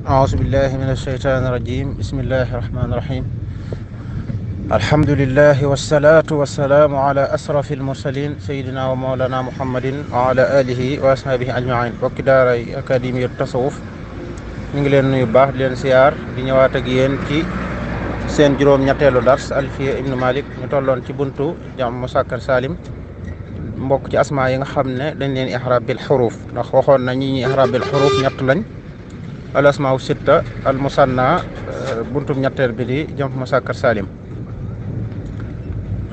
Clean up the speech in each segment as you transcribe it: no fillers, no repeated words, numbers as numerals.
أعوذ بالله من الشيطان الرجيم بسم الله الرحمن الرحيم الحمد لله والصلاة والسلام على أشرف المرسلين سيدنا ومولانا محمد وعلى آله وأصحابه أجمعين bokki daaray académie tasawuf ñu ngi leen nuyu baax di leen siyaar di ñëwaat ak yéen ci seen juróom-ñetteelu dars Alfiya ibnu Malik ñu tolloon ci buntu jam musakkar salim mbokk ci asmaa yi nga xam ne dañ leen ihraab bil xuruuf ndax waxoon na ñi ñuy ihraab bil xuruuf ñett lañ al asmaa sitta al musanna buntum ñetteel bi di jam musakkar salim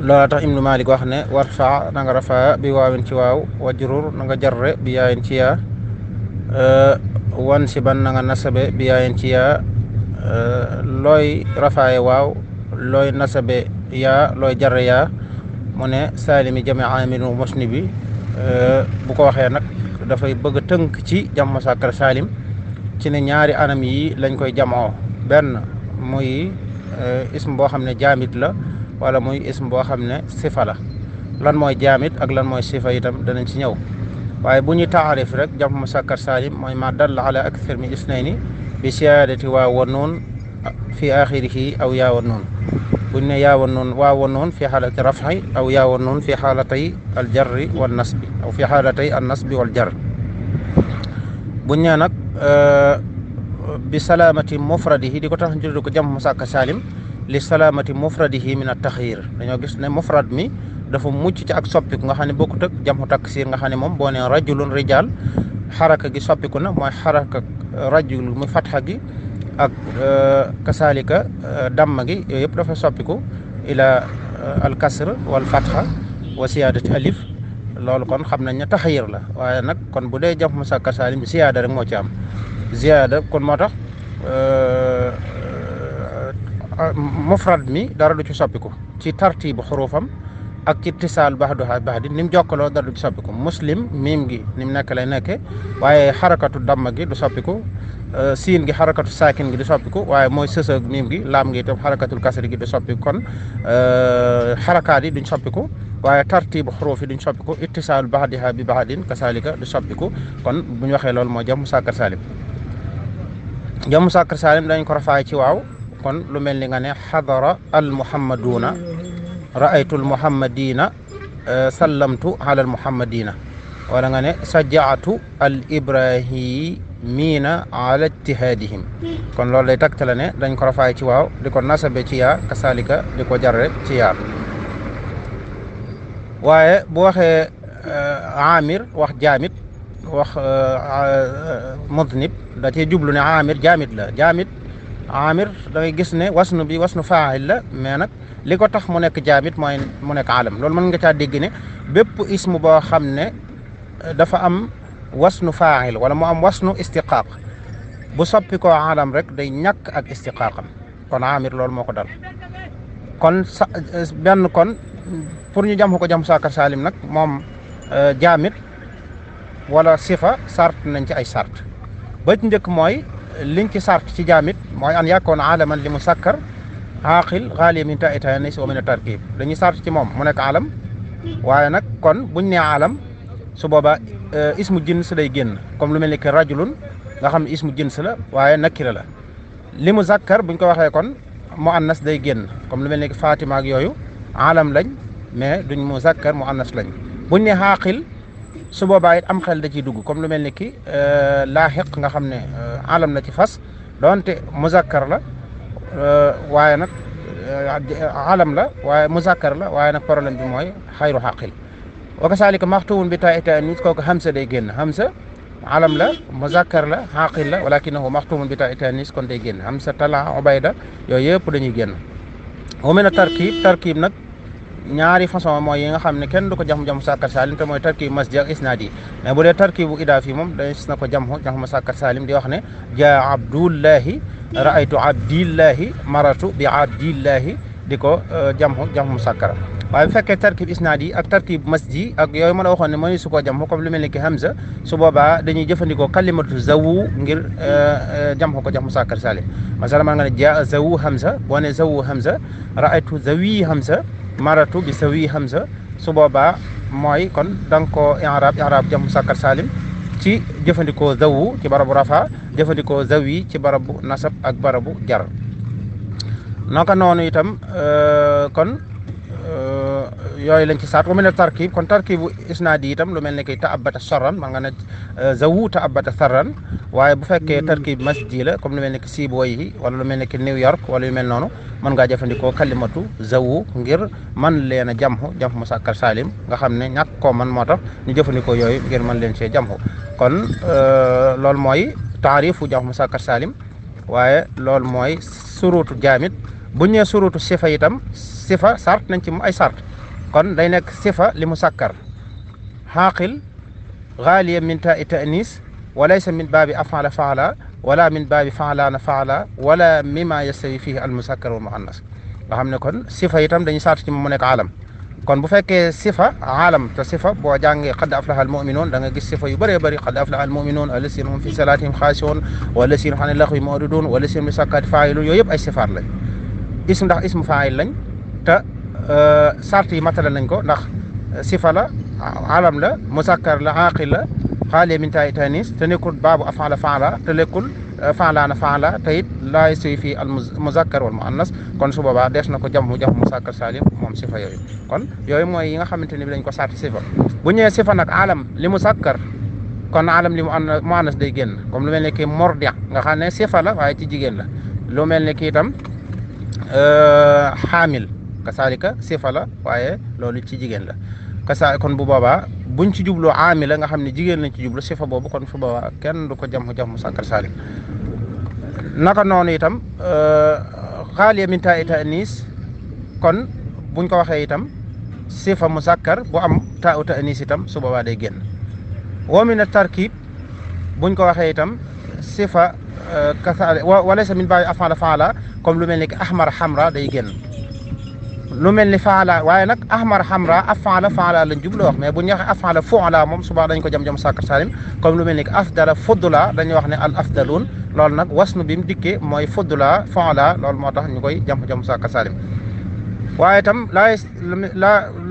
loola tax ibnu Malik wax ne warfa na nga rafaa bi waawin ci waaw wajrur na nga jarre bi yaayin ci yaa wan si ban na nga nasabe bi yaayin ci yaa looy rafaaye waaw looy nasabe yaa looy jarre yaa mu ne saalimi jame amiru mosni bi bu ko waxee nag dafay bëgg a tënk ci jam musakkar salim ci ne ñaari anam yi lañ koy jamoo benn muy ism boo xam ne jaamit la wala muy ism boo xam ne sifa la lan mooy jaamit ak lan mooy sifa itam danañ ci ñëw waaye bu ñuy taarif rek jam musakkar salim mooy ma dalla ala akthar min isnayni bi siyaadati waaw wa nuun fi axirihi aw yaa wa nuun buñ ne yaa wa nuun waaw wa nuun fi xaalati raf'i aw yaa wa nuun fi xaalatay al jarri wal nasbi aw fi xaalatay an nasbi wal jar buñ ne nag bi salaamati mufradihi di ko tax ñu ko jam musakkar salim li salaamati mufradihi min at taxyir dañoo gis ne mufrad mi dafa mucc ci ak soppiku nga xam ne bokkut ak jamu taksir nga xam ne moom boo ne rajulun rijal xaraka gi soppiku na mooy xaraka rajul muy fatxa gi ak kasaalika damma gi yooyu yëpp dafa soppiku ila al kasr wal fatxa wa siyaadati alif loolu kon xam nañ ne taxyir la waaye nag kon bu dee jam musakkar salim ziyaada rek moo ci am ziyaada kon moo tax mufrad mi dara du ci soppiku ci tartibu xurufam ak ci tisaal baxduha baxdi ni mu jokkaloo dara du ci soppiku muslim miim gi ni mu nekk lay nekke waaye xarakatu damma gi du soppiku siin gi xarakatu saakin gi du soppiku waaye mooy sësëg miim gi laam gi itam xarakatul kasri gi du soppiku kon xarakaat yi duñ soppiku waaye tartibu xuruf yi duñ soppiku ittisaal baxdiha bi baxdin kasaalika du soppiku kon bu ñu waxee loolu moo jam musakkar salim jam musakkar salim dañ ko rafaay ci waaw kon lu mel ni nga ne xadara al muhammaduuna raaytu al muhammadina sallamtu ala al muhammadina wala nga ne sajaatu al ibrahimina ala ijtihaadihim kon loolu lay tegtale ne dañ ko rafaay ci waaw di ko nasabe ci yaa kasalika di ko jarre ci yaa waaye bu waxee amir wax jaamit wax mudnib da cee jublu ne amir jaamit la jaamit amir da ngay gis ne wasnu bi wasnu faa'il la mais nag li ko tax mu nekk jaamit mooy mu nekk alam loolu mën nga caa dégg ne bépp ismu boo xam ne dafa am wasnu faa'il wala mu am wasnu istiqaaq bu soppi koo alam rek day ñàkk ak istiqaaqam kon amir loolu moo ko dal kon benn kon pour ñu jam ko jam musakkar salim nag moom jaamit wala sifa sart nañ ci ay sart ba ci njëkk mooy liñ ci sart ci jaamit mooy an yakkoon alaman li musakkar aqil xaali min ta itanis wa min tarkib dañuy sart ci moom mu nekk alam waaye nag kon buñ nee alam su boobaa ismu jins lay génn comme lu mel ni que rajulun nga xam ne ismu jins la waaye nakira la li muzakkar buñ ko waxee kon mu annas day génn comme lu mel ni que fatima ak yooyu alam lañ mais duñ muzakkar mu annas lañ buñ ne aqil su boobaa it am xel da ciy dugg comme lu mel ni ki laaxiq nga xam ne alam la ci fas doonte muzakkar la waaye nag alam la waaye muzakkar la waaye nag problème bi mooy xayru xaqil wa kasaalika maxtumun bi taa itaanis kooku hamsa day génn hamsa alam la muzakkar la xaqil la walakinahu maxtumun bi taa itaanis kon day génn hamsa tala ubayda yooyu yëpp dañuy génn wa min tarkib nag ñaari façon mooy yi nga xam ne kenn du ko jam musakkar salim te mooy tarkib masji ak isnaad yi mais bu dee tarkibu idaafi moom dañ na ko jam musakkar salim di wax ne jaa abdullahi raaytu abdillahi maratu bi abdillahi di ko jam musakkara waaye bu fekkee tarkib isnaad yi ak tarkib masji ak yooyu mën a waxoon ne mënu su koo jam comme lu mel ni ki hamza su boobaa dañuy jëfandikoo kalimatu zawu ngir jam ko jam musakkar salim masala man nga ne jaa zawu hamza boo ne zawu hamza raaytu zawi hamza maratu bi sawi hamza su boobaa mooy kon da nga koo i'raab jam musakkar salim ci jëfandikoo zawu ci barabu rafa jëfandikoo zawi ci barabu nasab ak barabu jar naka noonu itam kon yooyu lañ ci saat wa min a tarkib kon tarkibu isnaadi itam lu mel ne ki ta'abbata sarran man nga ne zawu ta'abbata sarran waaye bu fekkee tarkib masji la comme lu mel ne ki Sibawayhi wala lu mel ne ki New York wala yu mel noonu mën ngaa jëfandikoo kalimatu zawu ngir man leen a jamhu musakkar salim nga xam ne ñàkk koo man moo tax ñu jëfandikoo yooyu ngir mën leen see jamhu kon loolu mooy taarifu jamhu musakkar salim waaye loolu mooy surutu jaamit bu ñu nee surutu sifa itam sifa sart nañ ci mu ay sart kon day nekk sifa li musakkar xaaqil gaaliya min taa i ta'nis wa laysa min baabi afala faala wala min baabi faalaana faala wala mima yastawi fihi al musakkar wal muannas nga xam ne kon sifa itam dañuy sart ci mu nekk alam kon bu fekkee sifa alam te sifa boo jàngee qad aflaha al mu'minuun da nga gis sifa yu bëree bëri qad aflaha al mu'minuun allazina hum fi salatihim xaashi'uun wallazina an al-laghwi mu'riduun wallazina bi sakkaati faa'iluun yooyu yëpp ay sifaat lañ ism ndax ismu faa'il lañ te sart yi matala nañ ko ndax sifa la alam la musakkar la aaqil la xaaliya min taa'i ta'niis te nekkul baabu af'ala fa'ala te nekkul faalaana faala te it laa yastawi fii al muzakkar wal muannas kon su boobaa des na ko jamhu musakkar salim moom sifa yooyu kon yooyu mooy yi nga xamante ni bi dañ ko sarti sifa bu ñëwee sifa nag alam li musakkar kon alam li muannas day génn comme lu mel ne kii mordi nga xam ne sifa la waaye ci jigéen la lu mel ne kii itam xaamil kasaalika sifa la waaye loolu ci jigéen la kon bu boobaa buñ ci jublu aamila nga xam ne jigéen lañ ci jublu sifa boobu kon su boobaa kenn du ko jamhu musakkar salim naka noonu itam xaaliya min taa'i ta'niis kon buñ ko waxee itam sifa musakkar bu am taa'u ta'niis itam su boobaa day génn wa min at-tarkib buñ ko waxee itam sifa wa laysa min baabi af'ala fa'ala comme lu mel ni ki ahmar hamra day génn lu mel ni faala waaye nag ahmar hamra af'ala faala lañ jublu wax mais bu ñu waxee af'ala fu'la moom suba dañ ko jam musakkar salim comme lu mel ni afdala fudla dañuy wax ne al afdalun loolu nag wasnu bi mu dikkee mooy fudla fu'la loolu moo tax ñu koy jam musakkar salim waaye itam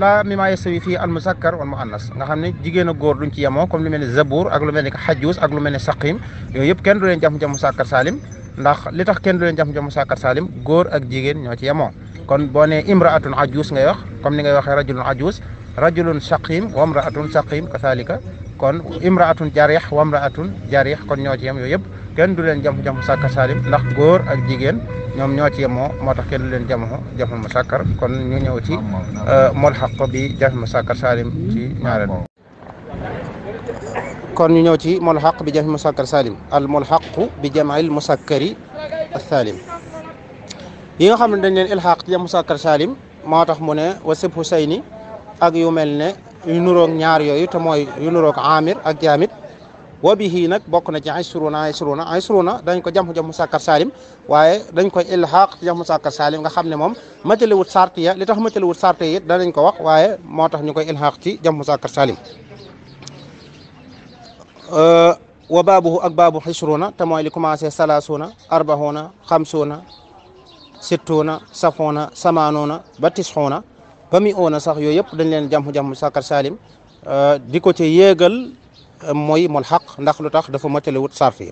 laa mimma yastawi fii al musakkar wal muannas nga xam ne jigéen ak góor duñ ci yemoo comme lu mel ni zabuur ak lu mel ni xajjuus ak lu mel ni saqim yooyu yëpp kenn du leen jam musakkar salim ndax li tax kenn du leen jam musakkar salim góor ak jigéen ñoo ci yemoo kon boo nee imraatun ajus ngay wax comme ni ngay waxee rajulun ajus rajulun saqim wa imraatun saqim kasaalika kon imraatun jarih wa imraatun jarih kon ñoo ci yem yooyu yëpp kenn du leen jam musakkar salim ndax góor ak jigéen ñoom ñoo ci yemoo moo tax kenn du leen jam musakkar kon ñu ñëw ci mulhaq bi jam musakkar salim ci ñaareel kon ñu ñëw ci mulhaq bi jam musakkar salim al mulhaq bi jam'il musakkari as-salim yi nga xam ne dañ leen ilxaq ci jam musakkar salim moo tax mu ne wa sibhu sayni ak yu mel ne yu nuroog ñaar yooyu te mooy yu nuroog amir ak jaamit wa bihi nag bokk na ci ashruna dañ ko jam musakkar salim waaye dañ koy ilxaq ci jam musakkar salim nga xam ne moom matalewut sart ya li tax matalewut sart yi it danañ ko wax waaye moo tax ñu koy ilxaq ci jam musakkar salim wa baabuhu ak baabu ashruna te mooy li commencé salasuna arbahuna xamsuna sittuna safuna samaanuna ba tisxuna ba mi oona sax yooyu yëpp dañ leen jam musakkar salim di ko ci yéegal mooy mulhaq ndax lu tax dafa matalewut sarf yi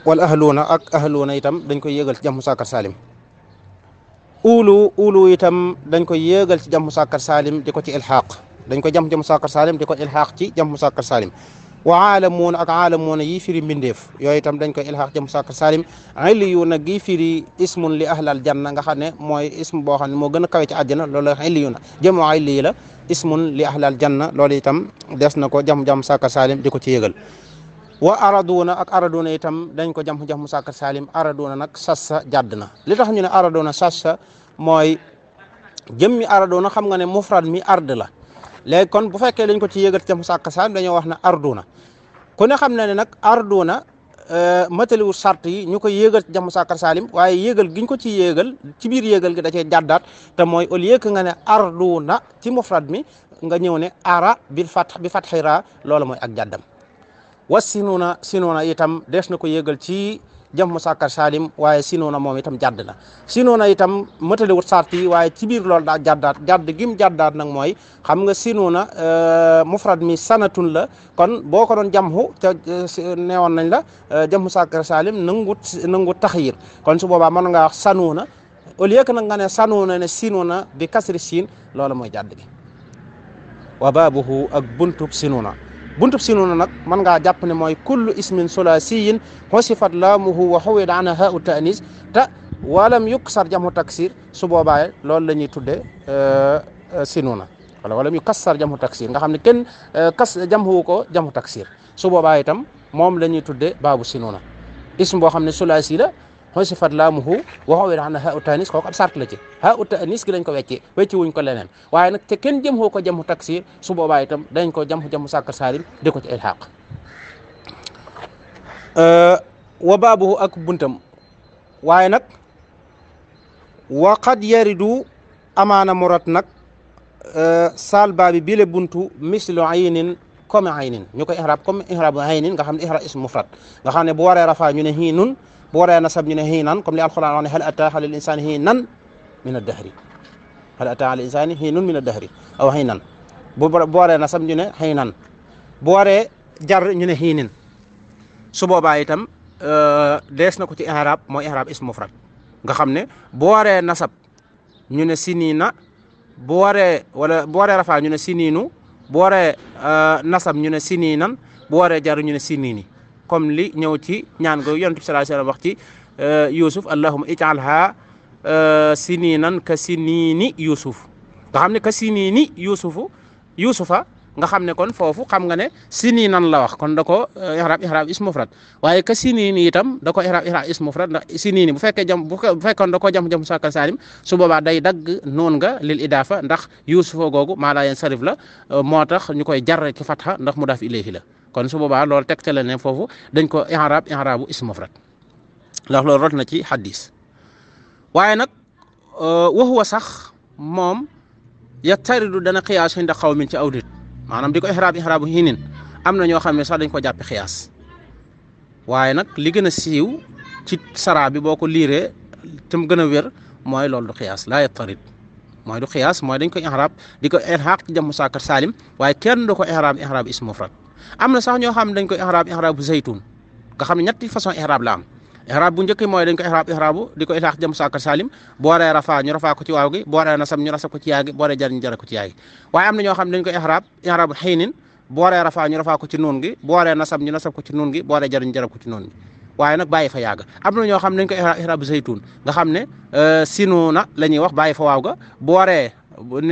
wal ahluuna ak ahluuna itam dañ koy yéegal ci jam musakkar salim ulu itam dañ koy yéegal ci jam musakkar salim di ko ci ilhaq dañ koy jam musakkar salim di ko ilhaq ci jam musakkar salim wa aalamuuna ak aalamuuna yi firi mbindeef yooyu itam dañ koy ilhaq jam musakkar salim illiyuuna gi firi ismun li ahlal janna nga xam ne mooy ism boo xam ne moo gën a kawe ci àjjana loolu illiyuuna jëmoo illi la ismun li ahlal janna loolu itam des na ko jam musakkar salim di ko ci yëgal wa araduuna ak araduuna itam dañ ko jam musakkar salim araduuna nag sassa jàdd na li tax ñu ne araduuna sassa mooy jëmmi araduuna xam nga ne mufrad mi ard la léegi kon bu fekkee lañ ko ci yéegal ci musakkar salim dañoo wax ne arduna ku ne xam na ne nag arduna mataliwul sart yi ñu koy yéegal ci jam musakkar salim waaye yéegal giñ ko ci yéegal ci biir yéegal gi da cee jàddaat te mooy au lieu que nga ne arduna ci mufrad mi nga ñëw ne ara bi fatxi ra loolu mooy ak jàddam wa sinuna itam des na ko yéegal ci jam musakkar salim waaye sinuuna moom itam jàdd na sinuuna itam mëtaliwut sart yi waaye ci biir loolu daa jàddaat jàdd gim jàddaat nag mooy xam nga sinuuna mufrad mi sanatun la kon boo ko doon jamhu te neewoon nañ la jam musakkar salim nangut taxyir kon su boobaa mën nga wax sanuuna au lieu que nag nga ne sanuuna ne sinuuna bi kasri siin loolu mooy jàdd gi wa baabuhu ak buntub sinuuna nag mën ngaa jàpp ne mooy kullu ismin sulasiyin xusifat laamuhu wa xuwida ana haau ta'nis te walam yuksar jamhu taksir su boobaa loolu la ñuy tudde sinuuna wala walam yukassar jamhu taksir nga xam ne kenn jamhu ko jamhu taksir su boobaa itam moom la ñuy tudde baabu sinuuna ism boo xam ne sulasi la xusifat laamuhu wa xuwida ana haau ta'nis kooku ab sart la ci haau ta'nis gi lañ ko wecci wuñ ko leneen waaye nag te kenn jamhu ko jamhu taksir su boobaa itam dañ ko jamhu musakkar salim di ko ci ilhaq wa baabuhu ak buntam waaye nag wa qad yaridu amaana murat nag sal baabi bile buntu mislu aynin comme aynin ñu koy ihrab comme ihrabu aynin nga xam ne ihrab ism mufrad nga xam ne bu waree rafa ñu ne hiinun bu waree nasab ñu ne hiinan comme li alquran wax ne hal ata ala al insani hiinan min ad-dahri hal ata ala al insani hiinun min ad-dahri aw hiinan bu waree nasab ñu ne hiinan bu waree jar ñu ne hiinin su boobaa itam dees na ko ci ihrab mooy ihrab ism mufrad nga xam ne bu waree nasab ñu ne sinina bu waree rafa ñu ne sininu bu waree nasab ñu ne sininan bu waree jar ñu ne sinini comme li ñëw ci ñaan go yonent bi sallallahu alayhi wasallam wax ci Yusuf allahumma ij'alha sininan ka sinini Yusuf nga xam ne ka sinini Yusufa nga xam ne kon foofu xam nga ne sininan la wax kon da ko ihrab ism mufrad waaye ka sinini itam da ko ihrab ism mufrad ndax sinini bu fekkoon da ko jam musakkar salim su boobaa day dagg noon nga lil idafa ndax Yusufa googu maa laa yansarif la moo tax ñu koy jar ci fatha ndax mudaaf ilayhi la kon su boobaa loolu tegtale ne foofu dañ ko ihrabu ism mufrad ndax loolu rot na ci hadis waaye nag wa huwa sax moom yaktaridu dana xiyaas inda qawmin ci aw nit maanaam di ko ihrabu hinin am na ñoo xam ne sax dañ ko jàppe xiyaas waaye nag li gën a siiw ci sara bi boo ko liiree te mu gën a wér mooy loolu du xiyaas laa yattarid mooy du xiyaas mooy dañ ko ihrab di ko ilhaq ci jam musakkar salim waaye kenn du ko ihrab ism mufrad am na sax ñoo xam ne dañ ko ihrabu zaytun nga xam ne ñetti façon ihrab la am ihrab bu njëkk mooy dañ ko ihrabu di ko ilhaq jam musakkar salim boo waree rafa ñu rafa ko ci waaw gi boo waree nasab ñu nasab ko ci yaa gi boo waree jar ñu jar ko ci yaa gi waaye am na ñoo xam ne dañ ko ihrabu xiinin boo waree rafa ñu rafa ko ci nuun gi boo waree nasab ñu nasab ko ci nuun gi boo waree jar ñu jar ko ci nuun gi waaye nag bàyyi fa yàgg am na ñoo xam ne dañ ko ihrabu zaytun nga xam ne sinuuna la ñuy wax bàyyi fa waaw ga bu waree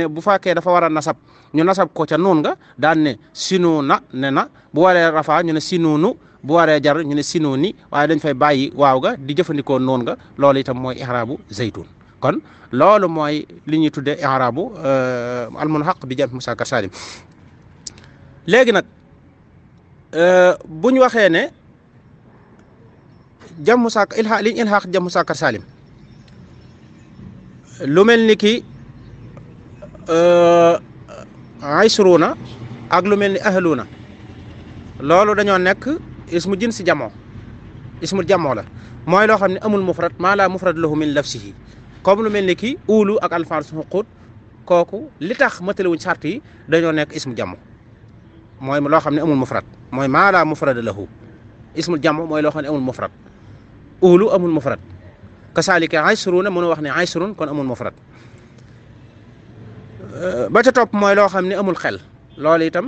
bu fekkee dafa war a nasab ñu nasab ko ca nuun nga daan ne sinuuna ne na bu waree rafa ñu ne sinuunu bu waree jar ñu ne sinuuni waaye dañ fay bàyyi waaw ga di jëfandikoo noon nga loolu itam mooy ihrabu zaytun kon loolu mooy li ñuy tuddee ihrabu almunhaq bi jam musakkar salim léegi nag buñ waxee ne jam musakkar liñ ilhaq jam musakkar salim lu mel ni ki aysruuna ak lu mel ni ahluuna loolu dañoo nekk ismu jinsi ismu jamo la mooy loo xam ne amul mufrad maa laa mufrad lahu min lafsihi comme lu mel ni ki uulu ak alfaas xuquut kooku li tax matalewuñ sart yi dañoo nekk ismu jamo mooy loo xam ne amul mufrad mooy maa laa mufrad lahu ismu jamo mooy loo xam ne amul mufrad uulu amul mufrad kasaalika aysruuna mënu wax ne aysrun kon amul mufrad ba ca topp mooy loo xam ne amul xel loolu itam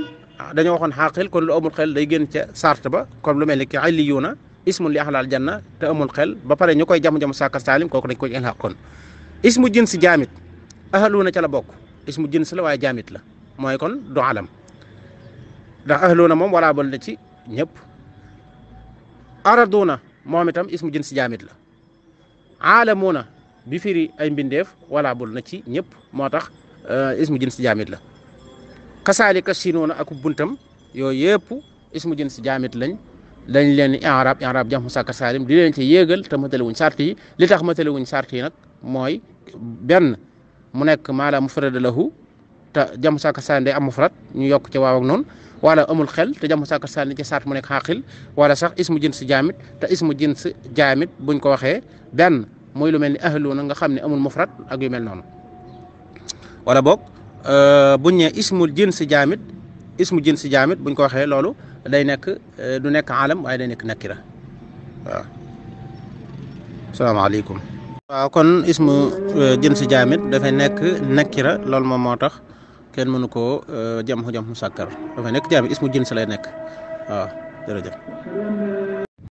dañoo waxoon xaqil kon lu amul xel day génn ca sart ba comme lu mel ni ki illiyuuna ismun li ahlal janna te amul xel ba pare ñu koy jam musakkar salim kooku dañ koy ilhaq kon ismu jins jaamit ahluuna ca la bokk ismu jins la waaye jaamit la mooy kon du alam ndax ahluuna moom wala bal na ci ñëpp araduuna moom itam ismu jins jaamit la aalamuuna bi firi ay mbindeef wala bul na ci ñëpp moo tax ismu jins jaamit la kasaalika sinuuna ak buntam yooyu yëpp ismu jins jaamit lañ leen i'raab jam musakkar salim di leen ci yéegal te matalewuñ sart yi li tax matalewuñ sart yi nag mooy benn mu nekk maa laa mufrada lahu te jam musakkar salim day am mufrad ñu yokk ci waaw ak noonu wala amul xel te jamu sàkkar sànni ci sart mu nekk xaqil wala sax ismu jins jaamit te ismu jins jaamit buñ ko waxee benn muy lu mel ni ahluuna nga xam ne amul mufrad ak yu mel noonu wala boog buñ ne ismu jins jaamit buñ ko waxee loolu day nekk du nekk alam waaye day nekk nakira waaw salaamaaleykum waaw kon ismu jins jaamit dafay nekk nakira loolu moom moo tax kenn mënu koo jam musakkar dafay nekk jaamit ismu jins lay nekk waaw jërëjëf